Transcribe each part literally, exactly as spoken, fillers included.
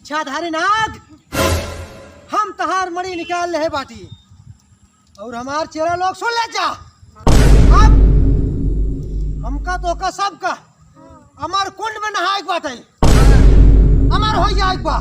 इच्छाधारी नाग, हम तहार मणि निकाल लेहे बाटी। और हमार चेला लोग सुन ले जा। अब हमका तोहका सबका अमर कुंड में नहाए के बाटे। अमर हो जाए के बा।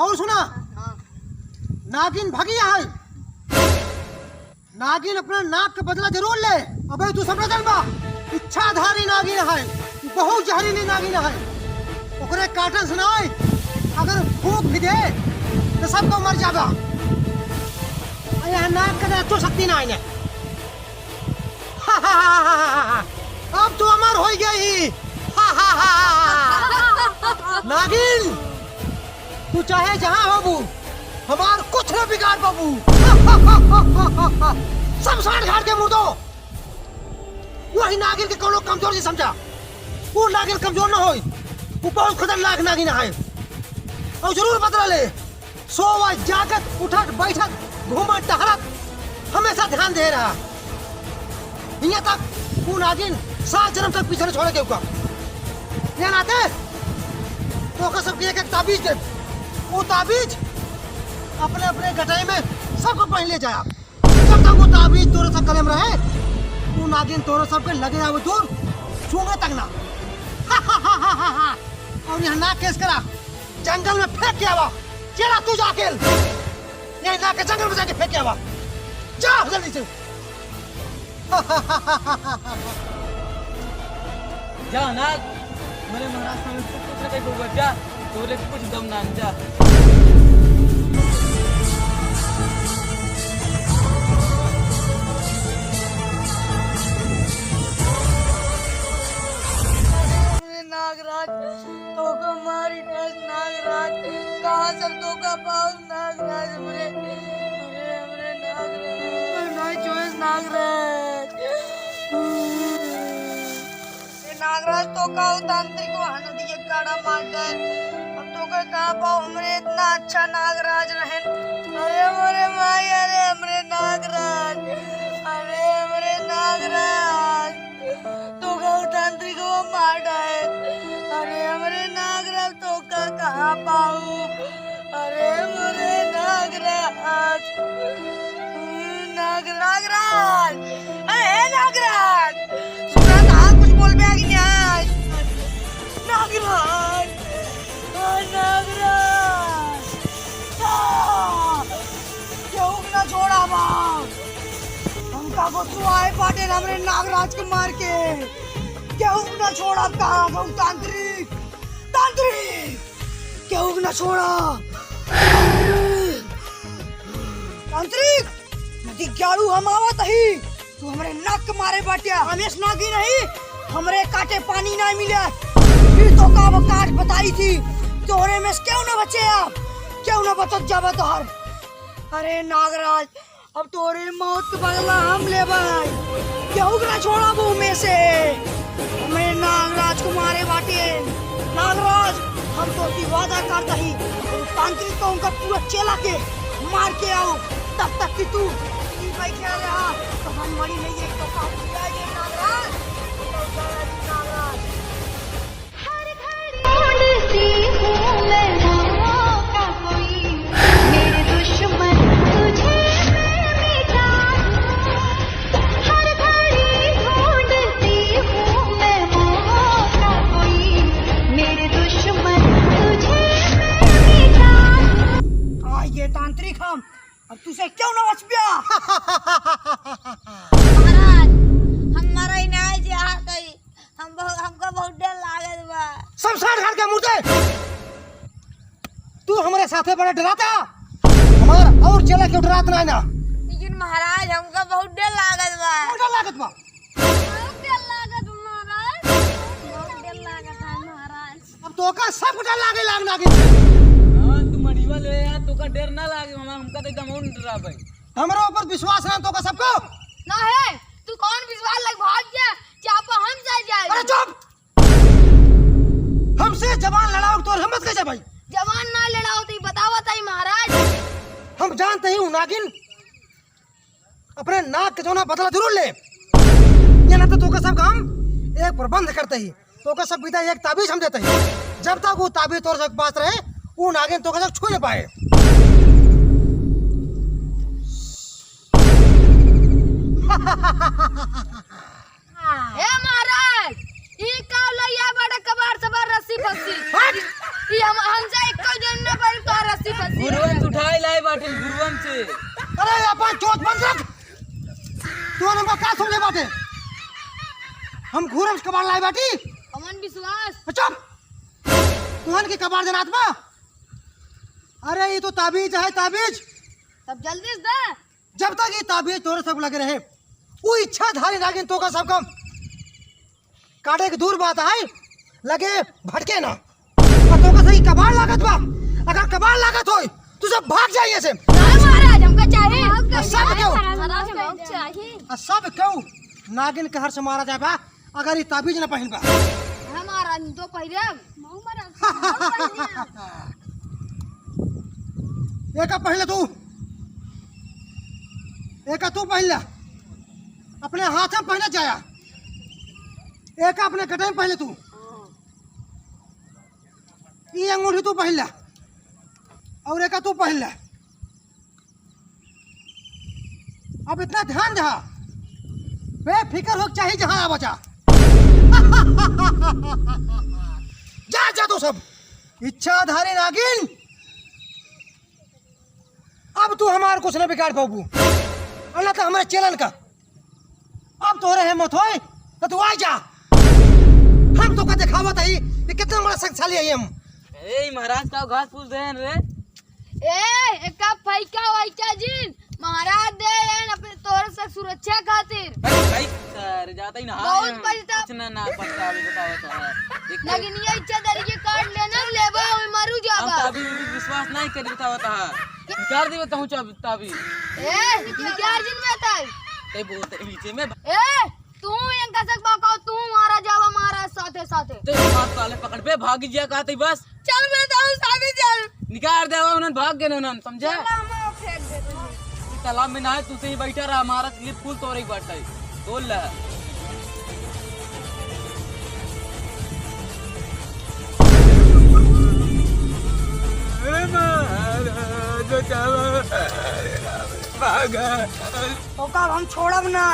और सुना, नागिन भगी है। नागिन अपना नाक के बदला जरूर ले। अबे तू सब ना जानबा, इच्छाधारी नागिन है, बहुत जहरीली नागिन है। ओकरे काटन से ना आए, अगर फूंक भी दे तो सबको मर जाबा। आ यहाँ नाग के तो शक्ति ना आए। अब तू अमर हो गई। नागिन, तू चाहे जहाँ होबू, हमार कुछ ना बिगाड़ पाबू। शमशान घाट के मुर्दो, वही नागिन के कोनो कमजोर जी समझा। वो नागिन कमजोर ना होई, वो बहुत खतरनाक नागिन है। और जरूर बदला ले। सोवत, जागत, उठत, बैठत, घूमत, टहरत, हमेशा ध्यान दे रहा। हियाँ तक वो नागिन सात जन्म तक पीछे न छोड़े केहू का। ये नाते तोहका सबके एक एक ताबीज दे। वो ताबीज अपने अपने गटाई में सबको पहन ले जाया। जब तक वो ताबीज तोरे सब गले में रहे, वो नागिन तोरे सबके लगे आवे दूर, छूंगे तक ना। और यहाँ ना केस करा, जंगल में फेंक के आवा। चला तू जाके, यही नाग के जंगल में जाके फेंक के आवा। जा जल्दी से। जा नाग, मेरे महाराज सामने कुछ कुछ नहीं कहूँगा, जा, तोरे कुछ दम ना, जा। अरे नागराज, तोका मारी नागराज, कहाँ सब तोका पाऊँ नागराज, हमरे, अरे हमरे नागराज, अरे नहीं छोड़े नागराज। ए नागराज, तोका उ तांत्रिक वहाँ नदी के काड़ा मार जाए। अब तोका कहाँ पाऊँ, हमरे इतना अच्छा नागराज रहन। अरे हमरे माई, अरे हमरे नागराज, अरे हमरे नागराज। तोका उ तांत्रिक वो मार डाए। अरे हमरे नागराज, तोका कहाँ पाऊ? अरे हमरे नागराज, नाग-, नागराज, अरे हे नागराज, सुना था कुछ बोल बे आगे नहीं आए। नागराज, हाँ, नागराज, हाँ, केहू के ना छोड़ा बा। हमका गुस्सा आए बाटे हमरे नागराज के मार के। केहू के ना छोड़ा, कहाँ गऊ तांत्रिक? तांत्रिक, केहू के ना छोड़ा। तांत्रिक, दिग्गाड़ू हम आवत ही। तू हमरे नाक के मारे बाटिया। रमेश नागी नहीं, हमरे काटे पानी ना मिले। फिर तोका अब काट बताई थी, तोहरे में से केहू ना बचे अब, केहू ना बचत जाबे तोहर। अरे नागराज, अब तोहरे मौत के बदला हम लेबै। केहू के ना छोड़ब में से। हमरे नागराज को मारे बाटे। नागराज, हम तोहसे वादा करत ही, तांत्रिक को उनका पूरा चेला के मार के आओ, तब तक कि तू ई बैठे रहा, तो हम मरी नहीं है, तो का हो जाए ये नागराज? तो नागराज। हर घड़ी ढूंढती हूँ मैं मौका कोई, मेरे दुश्मन तुझे मैं मिटा दूँ। हर घड़ी ढूंढती हूँ मैं मौका कोई, मेरे दुश्मन तुझे मैं मिटा दूँ। आ ये तांत्रिक हम, अब तुझसे क्यों ना बच गया? महाराज, हम मरई नाई जी, हार गई। हम बहुत, हमका बहुत डर लागत बा। शमशान घाट के मुर्दे, तू हमरे साथे बड़ा डराता, हमार और चेला क्यों डरात ना ना? लेकिन महाराज, हमका बहुत डर लागत बा। बहुत डर लागत बा। बहुत डर लागत बा महाराज, बहुत डर लागत है महाराज। अब तोका सब डर लागे लाग नागिन। हाँ, तू मड़ीवा ले यार, तोका डर ना लागे, हम, हमका तो एकदम और डरा भाई। हमरे ऊपर विश्वास ना तोका सबको। ना है, तू कौन विश्वास लग भाग गया, चापा हम चल जाए। अरे चुप! हमसे जबान लड़ाओ तो हिम्मत कैसे भाई? जबान ना लड़ाओ तो ही बतावा ताई महाराज। हम जानते ही हूँ नागिन, अपने नाक के जोना बदला जरूर ले। ये ना तो तोका सब काम एक प्रबंध करते ही, तोका सब विदा एक ताबीज हम देते ही। जब तक वो ताबीज तोर सब पास रहे, वो नागिन तोका सब छू न पाए। ए महाराज, ई का लइया बड़े कबाड़ से बड़ रस्सी फस्सी। हट! ई हम, हमसे एको दिन न बड़ी तो रस्सी फस्सी। गुरुवन उठाई लाई बाटे, गुरुवन से। अरे अपन चोट बंद रख। तू हमका का समझे बाटे? हम घूरम से कबाड़ लाई बाटी? अमन विश्वास। चुप। तुहन के कबाड़ जनात बा? अरे ई तो ताबीज है, ताबीज। तब जल्दी से दे। जब तक ई ताबीज तोरे सब लगे रहे, वो इच्छाधारी नागिन तोका सबका काटे के दूर बात है, लगे भटके ना। और तोका सही कबाड़ लागत बा, अगर कबाड़ लागत होई, तू सब भाग जाइए से। नहीं महाराज, हमका चाहिए। और सब क्यों? महाराज, हमका चाहिए। और सब क्यों? नागिन के हर से मारा जाए बा, अगर ई ताबीज न पहिन बा। हाँ महाराज, तो पहिरे। एका पहिन ले तू, एका तू पहिन ले, अपने हाथ में पहिन ले जाया, एका अपने गटे में पहिन ले तू, ई अंगूठी तू पहिन ले, और एका तू पहिन ले। अब इतना ध्यान दे, बेफिक्र हो चाहे जहाँ आवा जा। जा, जा तू सब। इच्छाधारी नागिन, अब तू हमार कुछ न बिगाड़ पाबू, अल्लाह तो हमारे चेलन का। अब तोहरे हिम्मत होए तो तू आ जा, हम तोका दिखावत हई कि कितना बड़ा शक्तिशाली हई हम। ए महाराज का घास फूस देन रे। ए, एका फैका वैका जिन महाराज दे एन अपने तोरे से सुरक्षा खातिर। भाई, भाई, सर, जाता ही ना। बहुत है। बजता। कुछ ना, ना पता, अभी बताओ तो है। एक नगिनिया इच्छा दरिये काट लेना, लेबा, ओए मरू हम जाबा। तो अभी भी विश्वास नहीं करी, बताओ तो है। निकाल दे, बताऊँ चाबी, ताबी। ए, निकाल जिन में ताई। ते बोलते बीचे में। ए, तू एंका से बकाओ, तू मारा जावा महाराज साथे साथे। ते बात वाले पकड़ पे भागी जिया कहते बस। चल मैं तो साथे चल। निकाल दे, उन्हन भाग गए उन्हन, समझे? चल, हम फेंक दे तुझे। तू तालाब में ना है, तू से ही बैठा रहा, महाराज के लिए फूल तोड़े ही बैठा है। बोल रहा है। अरे महाराज, बचावा। भागा। ओका हम छोड़ब ना।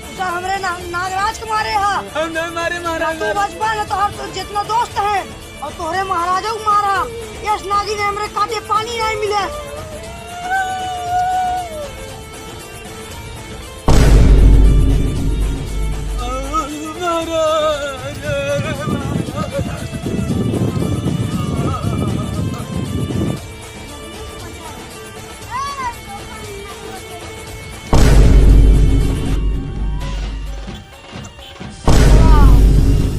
तू सब हमरे ना-, नागराज के मारे हा। हम नहीं मारे महाराज। तू बचपन है, तोहर तो जितना दोस्त है और तोहरे महाराजा को मारा। यस नागिन हमरे काटे पानी नहीं मिले। महाराज।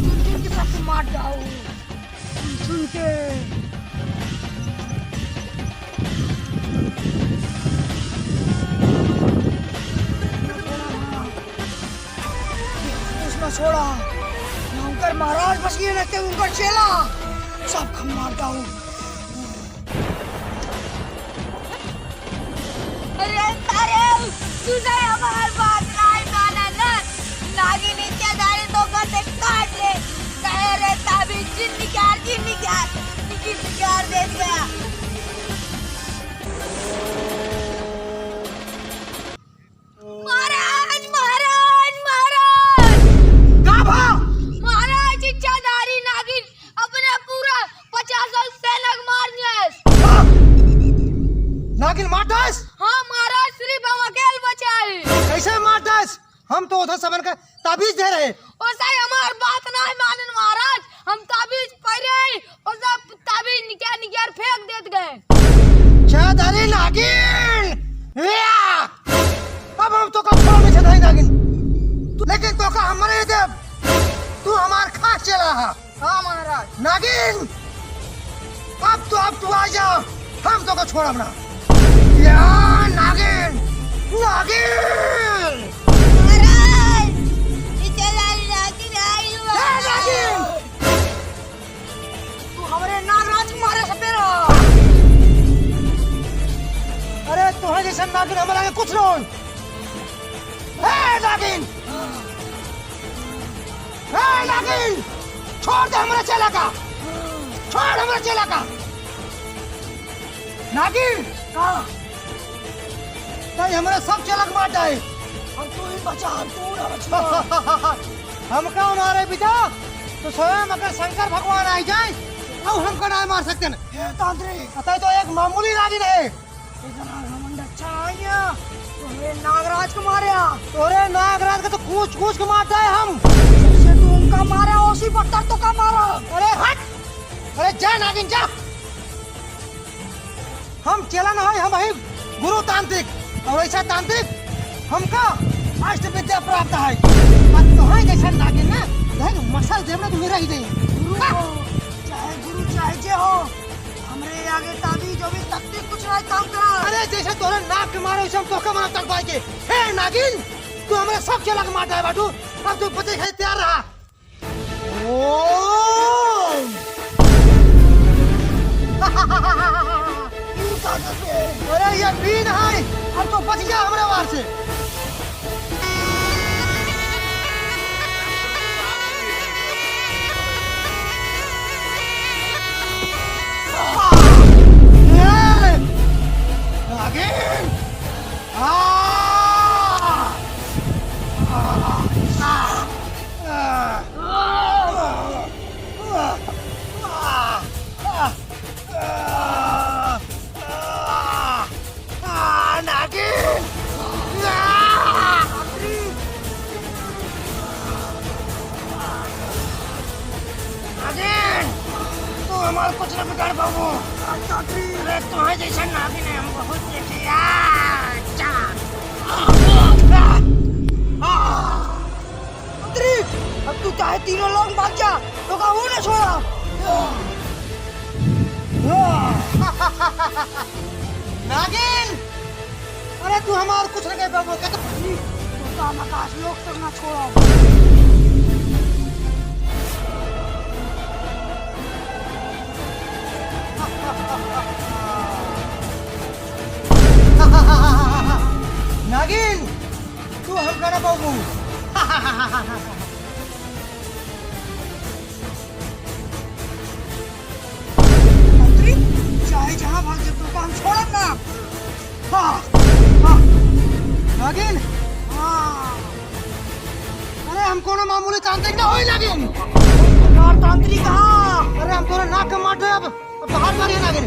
चुन चुन के सबको मार डाओ। चुन चुन के। कुछ ना छोड़ा। ना उनकर महाराज बच गए, ना के उनकर चेला। सबको मार डाओ। अरे तारे, तू तो हमार बात नाहीं माना ना। नागिन इच्छाधारी तो गंदे काट ले। कहे रे ताबीज, जिन निकाल, जिन निकाल, जिन निकाल दे दिया। महाराज, महाराज, महाराज! का भा? महाराज, इच्छाधारी नागिन अपने पूरा पचास सौ सेना के मार दियस। का? नागिन मार दस? हाँ महाराज, सिर्फ हम अकेल बचा है। कैसे मार दस? हम तो उधर सबन का ताबीज दे रहे। ओ साहब, हमार बात नाहीं मानन महाराज, हम ताबीज पहरे ही, ओ साहब, ताबीज निकाल निकाल फेंक देत गए। इच्छाधारी नागिन! या! अब हम तोका छोड़ नहीं सकते नागिन। तू, लेकिन तोका हम मरे देब। तू हमार खास चेला हा। हाँ महाराज। नागिन! अब तो, अब तू आ जा, हम तोका छोड़ब ना। या नागिन! नागिन! महाराज! इच्छाधारी नागिन आइल बा। ए नागिन! तू हमरे नागराज के मारे से पेरा। अरे तोहे जैसन नागिन हमारे आगे कुछ ना होई। ए नागिन! ए नागिन! छोड़ दे हमरा चेला का, छोड़ हमरा चेला का। नागिन, का? तैं हमरा सब चेला के मार डाए। हम तू ही बचा, हम तू ना बचा। हमका मारे बिदा, तो स्वयं अगर शंकर भगवान आई जाए, तब हमका ना मार सकते न। हे तांत्रिक। अतः तो एक मामूली नागिन है। इतना घमंड अच्छा आइया, तोरे नागराज को मारे आ। तोरे नागराज का तो कूच कूच के मार डाए हम। जैसे तू उनका मारे, ओसी बदतर तोका मारा। अरे हट, अरे जा नागिन जा। हम चेला न होई, हम हई गुरु तांत्रिक, और ऐसा तांत्रिक हमका अष्ट विद्या प्राप्त है। और तोहई जैसा नागिन ना, तोहई मसल देव ना, तुम्हें रह जाए। गुरु हो, चाहे गुरु, चाहे जे हो, हमरे आगे ताबीज अभी तक भी कुछ नहीं काम करा। अरे जैसे तोरे नाक के मारे, वैसे हम तोहका मारब तक भाई के। हे नागिन, तू हमरे सब चेला के मार डाए बाटू, अब तू बचे खातिर तैयार रहा। ओम। अरे ये बीन है, अब तो बच गया हमरे वार से। ए, नागिन! आ! आ! आ! आ, नागिन! आ! नागिन! तू हमार कुछ न बिगाड़ पाबू। अरे, तोहई जैसा नागिन है, हम बहुत देखे। आ, जा। आ, आ, आ। अरे, अब तू चाहे तीनों लोग भाग जा, तोका हूँ ना छोड़ा। नागिन, अरे तू हमार कुछ न कह पाबो, क्या तो तोका हम आकाश लोक तक ना छोड़ा। नागिन, तू हमका ना पाबू। मंत्री, चाहे जहाँ भाग जाए, तोका हम छोड़ब ना। हाँ, हाँ। नागिन। हाँ। अरे हम कोनो मामूली तांत्रिक ना होई नागिन। यार तांत्रिक हाँ। अरे हम तोरे नाक के मार दे अब, अब बाहर मारिए नागिन।